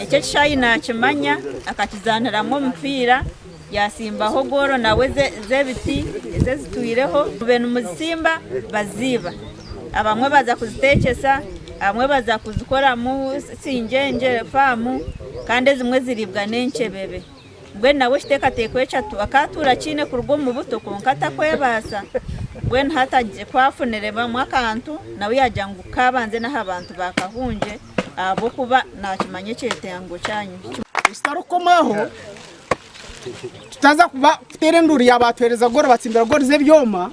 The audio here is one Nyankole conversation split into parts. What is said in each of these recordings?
Eki ekishaayi naakimanya, akakizaaniramu omupiira, yaasimbaho goolo nawe z'ebiti ezi ezitwireho. Mube nimuzitsimba baziiba. Abamwe baza kuziteekyesa, abamwe baza kuzikoramu singyengye faamu kandi ezimwe ziriibwa n'enkyebebe. Mbwenu nawe ekiteekateeko eki akaatuura akiine kuruga omu buto kwonka atakwebaasa. Mbwenu hati ku afuniremu akantu nawe yaagira ngu kaabanze n'aha bantu ba Kahungye ahabw'okuba naakimanya ekyetengo kyanyu. Ekitarikukoma aho, tutaza kuba kuteera enduuru ya baatuheereza goolo batsimbira goolo z'ebyoma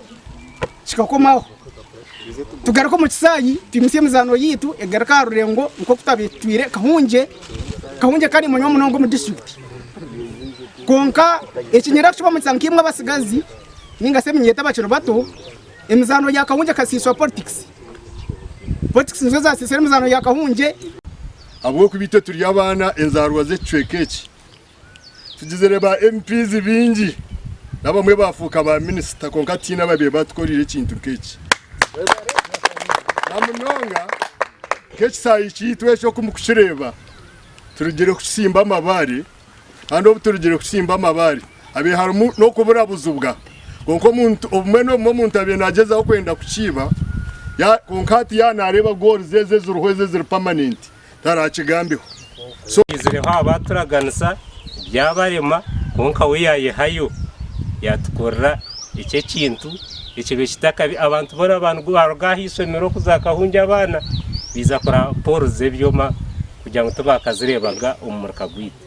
kikakoma aho. Tugaruke omu kisaayi twimutsye emizaano yaitu egaruke aha rurengo nk'oku twabaire tutwire Kahungye. Kahungye ka nimanywa munonga omu disiturikiti. Kwonka eki niinyenda kukibamanyisa nkaimwe abatsigazi nainga shi eminyeeto abakiri bato, emizaano ya Kahungye ekasiiswa politikisi. Politikisi nizo zaasiisire emizaano ya Kahungye. Ahabw'okuba itwe turi abaana enzaarwa z'ekicweka eki, tugizire ba MPs baingi n'abamwe baafuuka ba minisita kwonka tihaine ababaire baatukoreire ekintu nk'eki. Na munonga nk'ekisaayi kyaitu eki oku murikukireeba turugire kukisimba amabaare kandi obu turugire kukisimba amabaare habaire harimu n'okuburabuzibwa kwonka omuntu obumwe n'obumwe omuntu abaire naagyezaho kwenda kukiiba kwonka hati yaaba naareeba goals ezi eziriho ezi eziri permanent tarakigambeho. Twaizireho aha baaturaganisa byabarema kwonka we yaayehayo yaatukorera eki ekintu ekibe kitakabi abantu boona baaruga aha ishomero kuza Kahungye abaana baija kuraba poolo z'ebyoma kugira ngu tibaakazireebaga omu murika gwaitu.